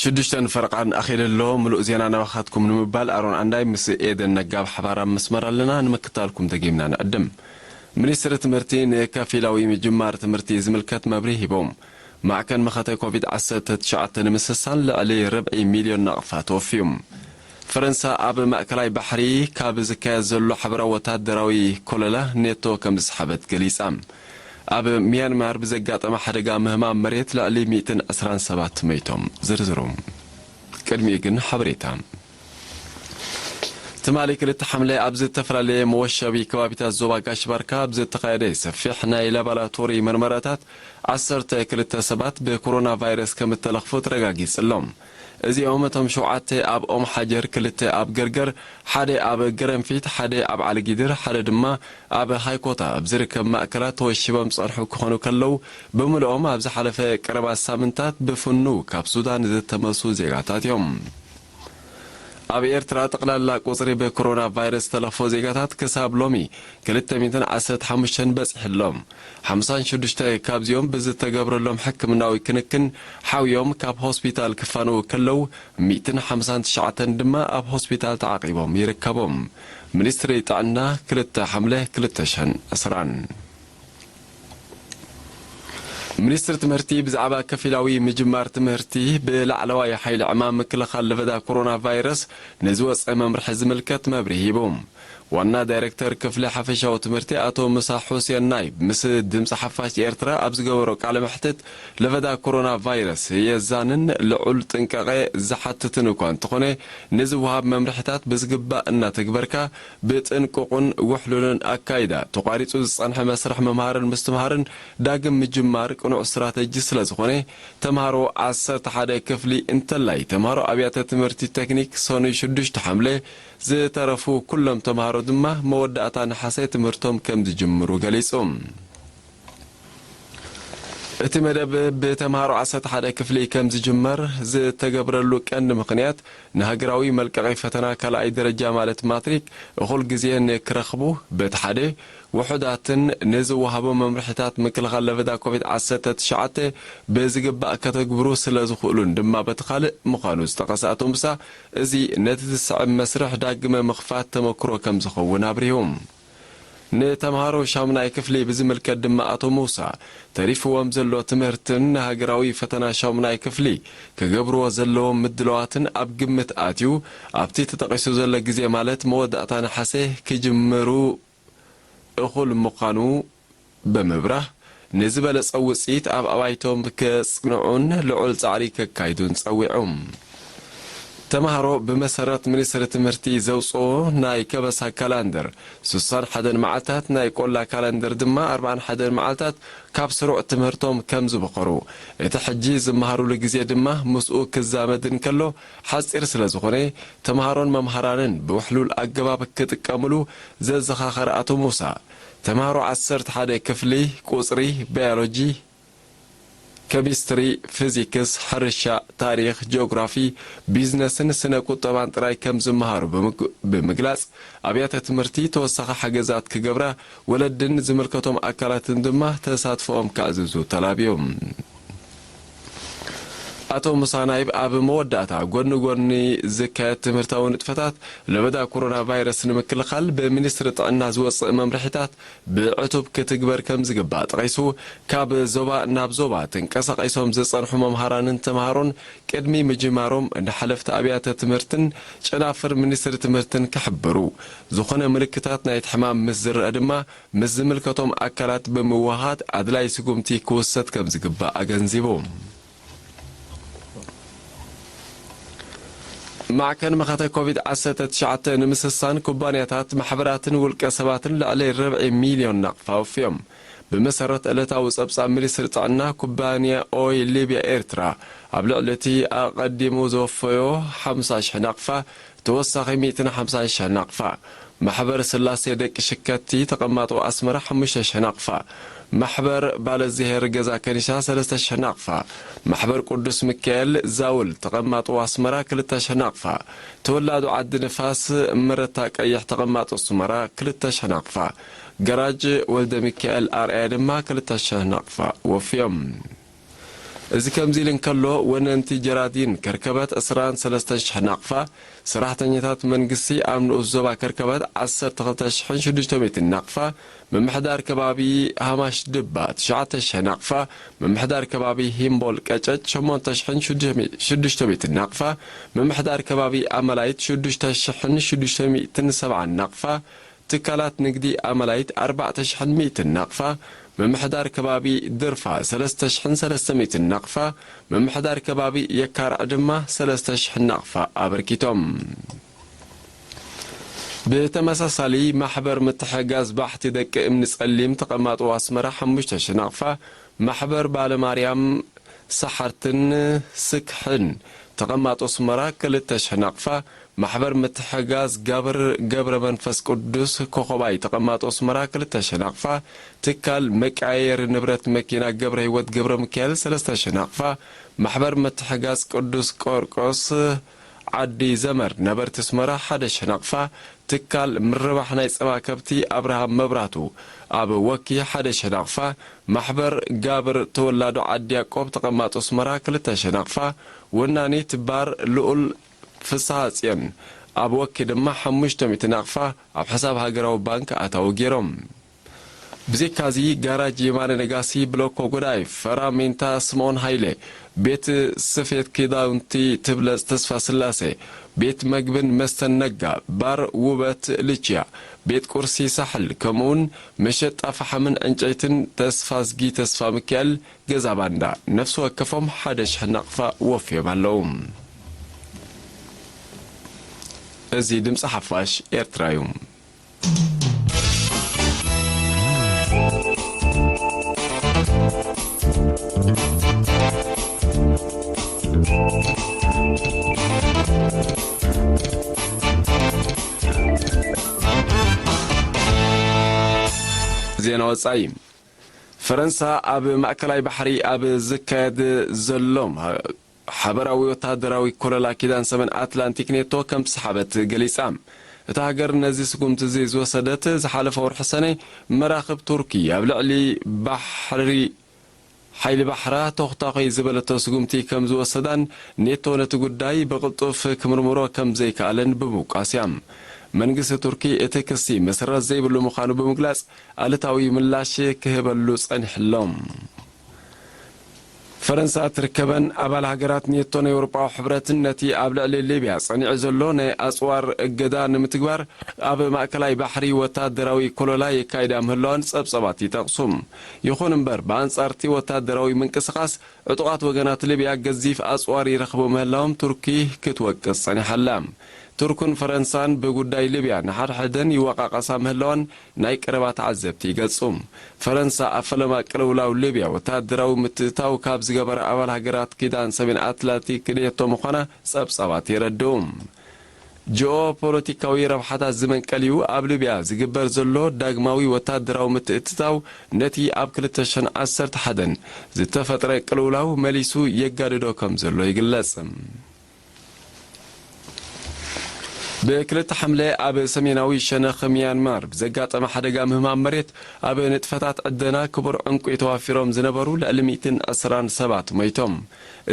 ሽዱሽተ ፈረቓን ኣኺሉ ኣሎ። ምሉእ ዜና ናባኻትኩም ንምባል ኣሮን ኣንዳይ ምስ ኤደን ነጋ ብሓባር ኣብ መስመር ኣለና። ንምክታልኩም ደጊምና ንዕድም። ሚኒስትሪ ትምህርቲ ንከፊላዊ ምጅማር ትምህርቲ ዝምልከት መብርሂ ሂቦም። ማዕከን መኸተ ኮቪድ ዓሰርተ ትሽዓተ ንምስሳን ልዕሊ ርብዒ ሚልዮን ናቕፋ ተወፍዩ። ፈረንሳ ኣብ ማእከላይ ባሕሪ ካብ ዝካየድ ዘሎ ሓበራዊ ወታደራዊ ኮለላ ኔቶ ከም ዝሰሓበት ገሊጻ። ኣብ ሚያንማር ብዘጋጠመ ሓደጋ ምህማም መሬት ልዕሊ ሚእትን ዕስራን ሰባት መይቶም። ዝርዝሩ ቅድሚኡ ግን ሓበሬታ። ትማሊ ክልተ ሓምለ ኣብ ዝተፈላለየ መወሸቢ ከባቢታት ዞባ ጋሽ ባርካ ኣብ ዝተኻየደ ሰፊሕ ናይ ላቦራቶሪ መርመራታት ዓሰርተ ክልተ ሰባት ብኮሮና ቫይረስ ከም እተለኽፉ ተረጋጊጹ ኣሎ። እዚኦም እቶም ሸውዓተ ኣብ ኦም ሓጀር፣ ክልተ ኣብ ገርገር፣ ሓደ ኣብ ገረንፊት፣ ሓደ ኣብ ዓሊጊድር፣ ሓደ ድማ ኣብ ሃይኮታ ኣብ ዝርከብ ማእከላት ተወሺቦም ዝጸንሑ ክኾኑ ከለዉ፣ ብምልኦም ኣብ ዝሓለፈ ቀረባ ሳምንታት ብፍኑ ካብ ሱዳን ዝተመሱ ዜጋታት እዮም። ኣብ ኤርትራ ጠቕላላ ቁጽሪ ብኮሮና ቫይረስ ዝተለኽፎ ዜጋታት ክሳብ ሎሚ ክልተ ሚእትን ዓሰርተ ሓሙሽተን በጺሑ ኣሎ። ሓምሳን ሽዱሽተ ካብዚኦም ብዝተገብረሎም ሕክምናዊ ክንክን ሓውዮም ካብ ሆስፒታል ክፋነዉ ከለዉ፣ ሚእትን ሓምሳን ትሽዓተን ድማ ኣብ ሆስፒታል ተዓቂቦም ይርከቡ። ሚኒስትሪ ጥዕና፣ ክልተ ሓምለ ክልተ ሽሕን ዕስራን። ሚኒስትሪ ትምህርቲ ብዛዕባ ከፊላዊ ምጅማር ትምህርቲ ብላዕለዋይ ሓይሊ ዕማም ምክልኻል ለበዳ ኮሮና ቫይረስ ንዝወፀ መምርሒ ዝምልከት መብርሂ ሂቡ። ዋና ዳይሬክተር ክፍሊ ሓፈሻዊ ትምህርቲ ኣቶ ምሳ ሑሴን ናይ ምስ ድምፂ ሓፋሽ ኤርትራ ኣብ ዝገበሮ ቃለ መሕትት፣ ለበዳ ኮሮና ቫይረስ የዛንን ልዑል ጥንቃቐ ዝሓትትን እኳ እንተኾነ፣ ንዝወሃብ መምርሕታት ብዝግባእ እናተግበርካ ብጥንቁቕን ውሕሉልን ኣካይዳ ተቋሪጹ ዝጸንሐ መስርሕ ምምሃርን ምስትምሃርን ዳግም ምጅማር ቅኑዕ ስትራተጂ ስለ ዝኾነ፣ ተምሃሮ ዓሰርተ ሓደ ክፍሊ እንተላይ ተምሃሮ ኣብያተ ትምህርቲ ቴክኒክ ሰኑይ ሽዱሽተ ሓምለ ዝተረፉ ኩሎም ተምሃሮ ድማ መወዳእታ ነሓሰ ትምህርቶም ከም ዝጅምሩ ገሊጹ። እቲ መደብ ብተምሃሮ ዓሰርተ ሓደ ክፍሊ ከም ዝጅመር ዝተገብረሉ ቀንዲ ምኽንያት ንሃገራዊ መልቀቒ ፈተና ካልኣይ ደረጃ ማለት ማትሪክ እኹል ግዜ ንክረኽቡ በቲ ሓደ፣ ውሑዳትን ንዝወሃቡ መምርሒታት ምክልኻል ለበዳ ኮቪድ ዓሰርተ ትሽዓተ ብዝግባእ ከተግብሩ ስለ ዝኽእሉን ድማ በቲ ካልእ ምዃኑ ዝጠቐሰ ኣቶ ሙሳ፣ እዚ ነቲ ዝስዕብ መስርሕ ዳግመ ምኽፋት ተመክሮ ከም ዝኸውን ኣብሪሁ። ንተምሃሮ ሻሙናይ ክፍሊ ብዝምልከት ድማ ኣቶ ሙሳ፣ ተሪፍዎም ዘሎ ትምህርትን ንሃገራዊ ፈተና ሻሙናይ ክፍሊ ክገብርዎ ዘለዎም ምድላዋትን ኣብ ግምት ኣትዩ፣ ኣብቲ ተጠቒሱ ዘሎ ግዜ ማለት መወዳእታ ነሓሰ ክጅምሩ እኹል ምዃኑ ብምብራህ፣ ንዝበለጸ ውጽኢት ኣብ ኣባይቶም ከጽንዑን ልዑል ጻዕሪ ከካይዱን ጸዊዑ። ተምሃሮ ብመሰረት ሚኒስትሪ ትምህርቲ ዘውጽኦ ናይ ከበሳ ካላንደር፣ ስሳን ሓደን መዓልታት፣ ናይ ቆላ ካላንደር ድማ ኣርባዓን ሓደን መዓልታት ካብ ስሩዕ ትምህርቶም ከም ዝቦኸሩ፣ እቲ ሕጂ ዝመሃሩሉ ግዜ ድማ ምስኡ ክዛመድ እንከሎ ሓጺር ስለ ዝኾነ፣ ተምሃሮን መምሃራንን ብውሕሉል ኣገባብ ክጥቀምሉ ዘዘኻኸረ ኣቶ ሙሳ፣ ተምሃሮ ዓሰርተ ሓደ ክፍሊ ቁጽሪ፣ ባዮሎጂ፣ ኬሚስትሪ፣ ፊዚክስ፣ ሕርሻ፣ ታሪኽ፣ ጂኦግራፊ፣ ቢዝነስን ስነ ቁጠባን ጥራይ ከም ዝመሃሩ ብምግ-፣ ብምግላጽ፣ ኣብያተ ትምህርቲ ተወሳኺ ሓገዛት ክገብራ፣ ወለድን ዝምልከቶም ኣካላትን ድማ ተሳትፎኦም ከዕዝዙ ተላብዮም። ኣቶ ሙሳ ናይብ ኣብ መወዳእታ፣ ጎኒ ጎኒ ዝካየድ ትምህርታዊ ንጥፈታት ለበዳ ኮሮና ቫይረስ ንምክልኻል ብሚኒስትሪ ጥዕና ዝወፅእ መምርሒታት ብዕቱብ ክትግበር ከም ዝግባእ ጠቒሱ፣ ካብ ዞባ ናብ ዞባ ተንቀሳቒሶም ዝጸንሑ መምሃራንን ተምሃሮን ቅድሚ ምጅማሮም ንሓለፍቲ ኣብያተ ትምህርትን ጨናፍር ሚኒስትሪ ትምህርትን ክሕብሩ፣ ዝኾነ ምልክታት ናይቲ ሕማም ምስ ዝረአ ድማ ምስ ዝምልከቶም ኣካላት ብምውሃሃድ ኣድላይ ስጉምቲ ክውሰድ ከም ዝግባእ ኣገንዚቡ። ማዕከን መኸተ ኮቪድ ዓሰርተ ትሽዓተ ንምስሳን ኩባንያታት፣ ማሕበራትን ውልቀ ሰባትን ልዕሊ ርብዒ ሚልዮን ናቕፋ ኣውፍዮም። ብመሰረት ዕለታዊ ጸብጻብ ሚኒስትሪ ጥዕና፣ ኩባንያ ኦይል ሊብያ ኤርትራ ኣብ ልዕሊ እቲ ኣቐዲሙ ዘወፈዮ ሓምሳ ሽሕ ናቕፋ፣ ተወሳኺ ሚእትን ሓምሳን ሽሕ ናቕፋ። ማሕበር ስላሴ ደቂ ሽከቲ ተቐማጦ ኣስመራ ሓሙሽተ ሽሕ ናቕፋ። ማሕበር ባለዝሄር ገዛ ከኒሻ ሰለስተ ሽሕ ናቕፋ። ማሕበር ቅዱስ ሚካኤል ዛውል ተቐማጦ ኣስመራ ክልተ ሽሕ ናቕፋ። ተወላዶ ዓዲ ንፋስ መረታ ቀይሕ ተቐማጦ ኣስመራ ክልተ ሽሕ ናቕፋ። ገራጅ ወልደ ሚካኤል ኣርኣያ ድማ ክልተ ሽሕ ናቕፋ ወፍዮም። እዚ ከምዚ ኢሉ እንከሎ፣ ወነንቲ ጀራዲን ከርከበት ዕስራን ሰለስተን ሽሕ ናቕፋ፣ ሰራሕተኛታት መንግስቲ ኣብ ንኡስ ዞባ ከርከበት ዓሰርተ ክልተ ሽሕን ሽዱሽተ ሚእትን ናቕፋ፣ ምምሕዳር ከባቢ ሃማሽ ድባ ትሽዓተ ሽሕ ናቕፋ፣ ምምሕዳር ከባቢ ሂምቦል ቀጨጭ ሸሞንተ ሽሕን ሽዱሽተ ሚእትን ናቕፋ፣ ምምሕዳር ከባቢ ኣመላይት ሽዱሽተ ሽሕን ሽዱሽተ ሚእትን ሰብዓን ናቕፋ፣ ትካላት ንግዲ ኣመላይት ኣርባዕተ ሽሕን ሚእትን ናቕፋ፣ ምምሕዳር ከባቢ ድርፋ ሰለስተ ሽሕን ሰለስተ ሚእትን ናቕፋ፣ ምምሕዳር ከባቢ የካርዕ ድማ ሰለስተ ሽሕ ናቕፋ ኣበርኪቶም። ብተመሳሳሊ፣ ማሕበር ምትሕጋዝ ባሕቲ ደቂ እምኒ ጸሊም ተቐማጦ ኣስመራ ሓሙሽተ ሽሕ ናቕፋ፣ ማሕበር ባለማርያም ሰሓርትን ስክሕን ተቐማጦ ኣስመራ ክልተ ሽሕ ናቕፋ፣ ማሕበር ምትሕጋዝ ጋብር ገብረ መንፈስ ቅዱስ ኮኾባይ ተቐማጦ ኣስመራ ክልተ ሽሕ ናቕፋ፣ ትካል መቀያየሪ ንብረት መኪና ገብረ ህይወት ገብረ ሚካኤል ሰለስተ ሽሕ ናቕፋ፣ ማሕበር ምትሕጋዝ ቅዱስ ቆርቆስ ዓዲ ዘመር ነበርቲ ኣስመራ ሓደ ሽሕ ናቕፋ፣ ትካል ምርባሕ ናይ ጸባ ከብቲ ኣብርሃም መብራቱ ኣብ ወኪ ሓደ ሽሕ ናቕፋ፣ ማሕበር ጋብር ተወላዶ ዓዲ ያቆብ ተቐማጦ ኣስመራ ክልተ ሽሕ ናቕፋ፣ ወናኒት ባር ልኡል ፍስሃ ጽዮን ኣብ ወኪ ድማ ሓሙሽተ ሚእቲ ናቕፋ ኣብ ሕሳብ ሃገራዊ ባንክ ኣታዊ ገይሮም። ብዘይካዚ፣ ጋራጅ የማነ ነጋሲ፣ ብሎኮ ጎዳይ፣ ፈራ ሜንታ፣ ስምኦን ሃይለ፣ ቤት ስፌት ክዳውንቲ ትብለጽ ተስፋ ስላሴ፣ ቤት መግብን መስተን ነጋ፣ ባር ውበት ልችያ፣ ቤት ቁርሲ ሳሕል፣ ከምኡውን መሸጣ ፈሓምን ዕንጨይትን ተስፋዝጊ ተስፋ ሚካኤል፣ ገዛ ባንዳ፣ ነፍሲ ወከፎም ሓደ ሽሕ ናቕፋ ወፍዮም ኣለዉ። እዚ ድምጺ ሓፋሽ ኤርትራ እዩ። ዜና ወጻኢ። ፈረንሳ ኣብ ማእከላይ ባሕሪ ኣብ ዝካየድ ዘሎ ሓበራዊ ወተሃደራዊ ኮለላ ኪዳን ሰሜን ኣትላንቲክ ኔቶ ከም ዝሰሓበት ገሊጻ። እታ ሃገር ነዚ ስጉምቲ እዚ ዝወሰደት ዝሓለፈ ወርሒ ሰነ መራኽብ ቱርኪ ኣብ ልዕሊ ባሕሪ ሓይሊ ባሕራ ተኹታኹይ ዝበለቶ ስጉምቲ ከም ዝወሰዳን ኔቶ ነቲ ጉዳይ ብቕልጡፍ ክምርምሮ ከም ዘይከኣለን ብምውቃስ እያ። መንግስቲ ቱርኪ እቲ ክሲ መሰረት ዘይብሉ ምዃኑ ብምግላጽ ኣሉታዊ ምላሽ ክህበሉ ጸኒሑ ኣሎ። ፈረንሳ እትርከበን ኣባል ሃገራት ኔቶን ኤውሮጳዊ ሕብረትን ነቲ ኣብ ልዕሊ ሊብያ ጸኒዑ ዘሎ ናይ ኣጽዋር እገዳ ንምትግባር ኣብ ማእከላይ ባሕሪ ወታደራዊ ኮለላ የካይዳ ምህላወን ጸብጸባት ይጠቕሱ። ይኹን እምበር፣ ብኣንጻር እቲ ወታደራዊ ምንቅስቓስ ዕጡቓት ወገናት ሊብያ ገዚፍ ኣጽዋር ይረኽቡ ምህላዎም ቱርኪ ክትወቅስ ጸኒሓ ኣላ። ቱርክን ፈረንሳን ብጉዳይ ሊብያ ንሓድሕደን ይወቃቐሳ ምህላወን ናይ ቀረባ ተዓዘብቲ ይገልጹ። ፈረንሳ ኣብ ፈለማ ቅልውላው ሊብያ ወተሃደራዊ ምትእትታው ካብ ዝገበራ ኣባል ሃገራት ኪዳን ሰሜን ኣትላንቲክ ኔቶ ምዃና ጸብጻባት የረድኡ። ጂኦ ፖለቲካዊ ረብሓታት ዝመንቀል እዩ። ኣብ ሊብያ ዝግበር ዘሎ ዳግማዊ ወተሃደራዊ ምትእትታው ነቲ ኣብ ክልተ ሽሕን ዓሰርተ ሓደን ዝተፈጥረ ቅልውላው መሊሱ የጋድዶ ከም ዘሎ ይግለጽ። ብክልተ ሓምለ ኣብ ሰሜናዊ ሸነኽ ሚያንማር ብዘጋጠመ ሓደጋ ምህማም መሬት፣ ኣብ ንጥፈታት ዕደና ክቡር ዕንቁ ተዋፊሮም ዝነበሩ ልዕሊ ሚእትን ዕስራን ሰባት ሞይቶም።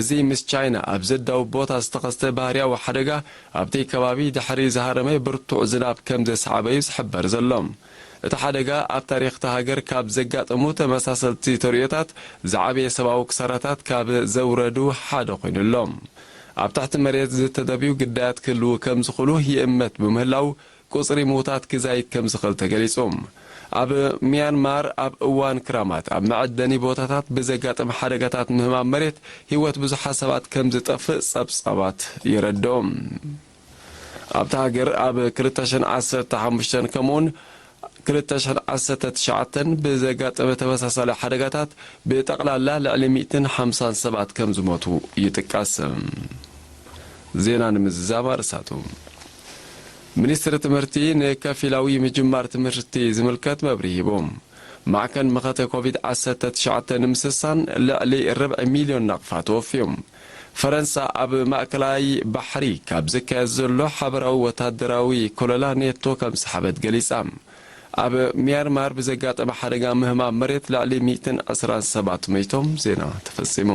እዚ ምስ ቻይና ኣብ ዘዳውብ ቦታ ዝተኸስተ ባህርያዊ ሓደጋ፣ ኣብቲ ከባቢ ድሕሪ ዝሃረመ ብርቱዕ ዝናብ ከም ዘስዓበ እዩ ዝሕበር ዘሎ። እቲ ሓደጋ ኣብ ታሪኽ እታ ሃገር ካብ ዘጋጠሙ ተመሳሰልቲ ተርእዮታት ዝዓበየ ሰብኣዊ ክሳራታት ካብ ዘውረዱ ሓደ ኮይኑ ኣሎ። ኣብ ትሕቲ መሬት ዝተደብዩ ግዳያት ክህልዉ ከም ዝኽእሉ ይእመት ብምህላው፣ ቁጽሪ ምዉታት ክዛይድ ከም ዝኽእል ተገሊጹ። ኣብ ሚያንማር ኣብ እዋን ክራማት ኣብ መዐደኒ ቦታታት ብዘጋጠመ ሓደጋታት ምህማም መሬት ህይወት ብዙሓት ሰባት ከም ዝጠፍእ ጸብጻባት የረድኡ። ኣብታ ሃገር ኣብ ክልተ ሽሕን ዓሰርተ ሓሙሽተን ከምኡውን ክልተ ሽሕን ዓሰርተ ትሽዓተን ብዘጋጠመ ተመሳሳሊ ሓደጋታት ብጠቕላላ ልዕሊ ሚእትን ሓምሳን ሰባት ከም ዝሞቱ ይጥቀስ። ዜና ንምዝዛም ኣርእስታቱ። ሚኒስትሪ ትምህርቲ ንከፊላዊ ምጅማር ትምህርቲ ዝምልከት መብርሂ ሂቡ። ማዕከን መኸተ ኮቪድ ዓሰርተ ትሽዓተ ንምስሳን ልዕሊ ርብዒ ሚልዮን ናቕፋ ተወፍዩ። ፈረንሳ ኣብ ማእከላይ ባሕሪ ካብ ዝካየድ ዘሎ ሓበራዊ ወታደራዊ ኮለላ ኔቶ ከም ዝሰሓበት ገሊጻ። ኣብ ሚያንማር ብዘጋጠመ ሓደጋ ምህማም መሬት ልዕሊ ሚእትን ዕስራን ሰባት መይቶም። ዜና ተፈጺሙ።